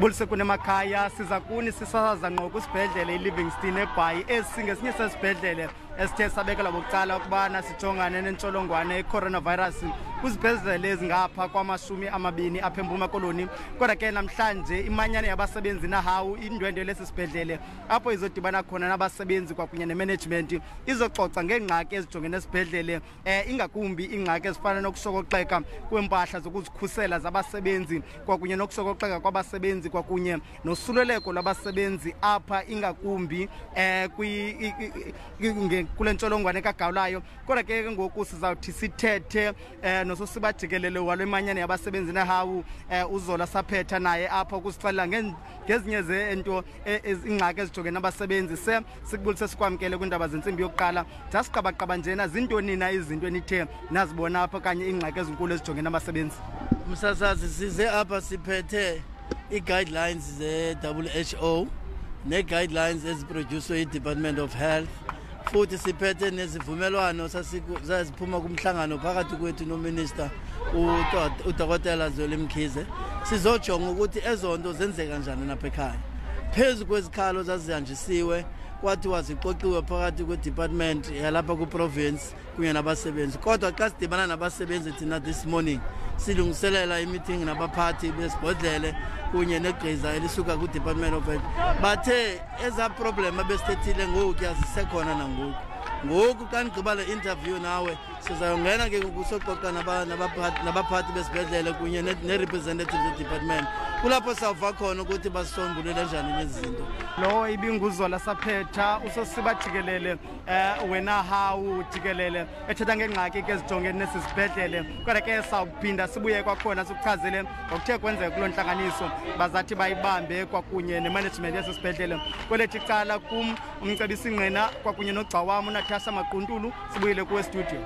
Bulise kunemakhaya, siza kuni sisasaza ngqo kwisibhedlele iLivingstone eBhayi. Esi ngesinye sesibhedlele esithe sabekelwa bucala ukubana sijongane nentsholongwane i-coronavirus kwizibhedlele ezingapha kwama-20 apha eMpuma Koloni. Kodwa ke namhlanje imanyano yabasebenzi NEHAWU indwendwe lesi sibhedlele apho izodibana khona nabasebenzi kwakunye nemanagement, izoxoxa ngeengxaki ezijongene nesibhedlele, ingakumbi iingxaki ezifana nokushokoxeka kweempahla zokuzikhusela zabasebenzi kwakunye nokushokoxeka kwabasebenzi kwakunye nosuleleko lwabasebenzi apha, ingakumbi kule ntsholongwane kagawulayo. Kodwa ke ngoku sizawuthi sithethe nososiba jikelele wale manyano yabasebenzi NEHAWU, uZola Saphetha, naye apha ukusixelela ngezinye zeento iingxaki ezijongene nabasebenzi. Se sikubulise, sikwamkele kwiindaba zentsimbi yokuqala. Jasiqabaqaba njena, zintoni na izinto enithe nazibona apha okanye iingxaki ezinkulu ezijongene nabasebenzi? Msasazi, size apha siphethe ii-guidelines ze-WHO nee-guidelines eziprodyuswe yi-Department of Health, futhi siphethe nezivumelwano zaziphuma kumhlangano phakathi kwethu nominister udokotela Zweli Mkhize. Sizojonga ukuthi ezo nto zenzeka njani napha ekhaya. Phezu kwezikhalo zazihanjisiwe, kwathiwa zixoxiwe phakathi kwedepartment yalapha kwiprovince kunye nabasebenzi, kodwa xa sidibana nabasebenzi thina this morning silungiselela imeeting nabaphathi besibhodlele kunye negqiza elisuka kwi-Department of Health, bathe ezaa problem abesithethile ngokuya zisekhona nangoku. Ngoku xa ndigqiba le interview nawe, sizayongena ke ngoku soxoxa nabaphathi besibhedlele kunye nee-representatives zedepartment. Kulapho sawuva khona ukuthi basisombulule njani nezi zinto. Lowo ibinguZola Saphetha, usosiba jikelele weNEHAWU jikelele, ethetha ngengxaki ke ezijongene nesi sibhedlele. Kodwa ke sawuphinda sibuye kwakhona sikuchazele ngokuthe kwenzeka kuloo ntlanganiso bazathi bayibambe kwakunye nemanagement yesi sibhedlele. Kwelethi icala kum umcebisi Ngqina kwakunye nogca wam uNatasha Maquntulu, sibuyile kuwe studio.